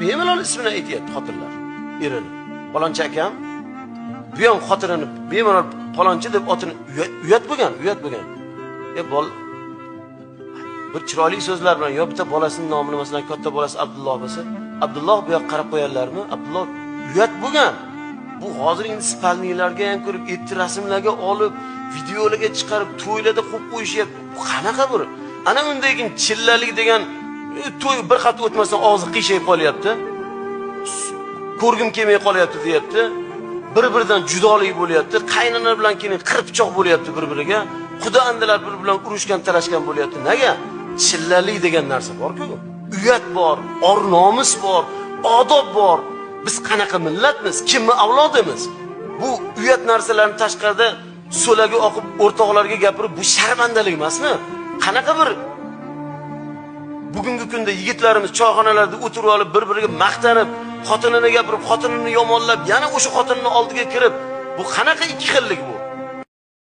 Bemalol ismini aytyapti xotinlar, erini. Palonchi akam, bu ham xotinini bemalol palonchi deb otini uyat bo'lgan, uyat bo'lgan. Bol bir chiroyli so'zlar bilan yo bitta bolasining nomini, masalan, katta bolasi Abdulloh bo'lsa, Abdulloh bu yoqqa qarab qo'yarlarmi? Abdulloh uyat bo'lgan. Bu hozir endi spalnilarga ham ko'rib, etti rasmlarga olib, videolarga chiqarib, to'ylarda qo'yib qo'yishyapti. Bu qanaqa bir? Ana undan keyin chillalik degan to'y bir hafta o'tmasdan og'zi qiyshayib qolyapti. Ko'rgim kelmay qolyapti deyapti. Bir-biridan judolik bo'lyapti. Qaynona bilan keyin qirpichoq bo'lyapti bir-biriga. Xudo andilar bir bilan urushgan, talashgan bo'lyapti. Nega? Chillalik degan narsa bor-ku. Uyat bor, or-nomus bor, odob bor. Biz qanaqa millatmiz? Kimni avlodimiz? Bu uyat narsalarni tashqarida so'laga oqib, o'rtoqlarga gapirib, bu sharmandalik emasmi? Qanaqa bir bugungi kunda yigitlarimiz choyxonalarda o'tirib olib, bir-biriga maqtanib, xotinini gapirib, xotinini yomonlab, yana o'sha xotinini oldiga kirib, bu qanaqa ikki xillik bu?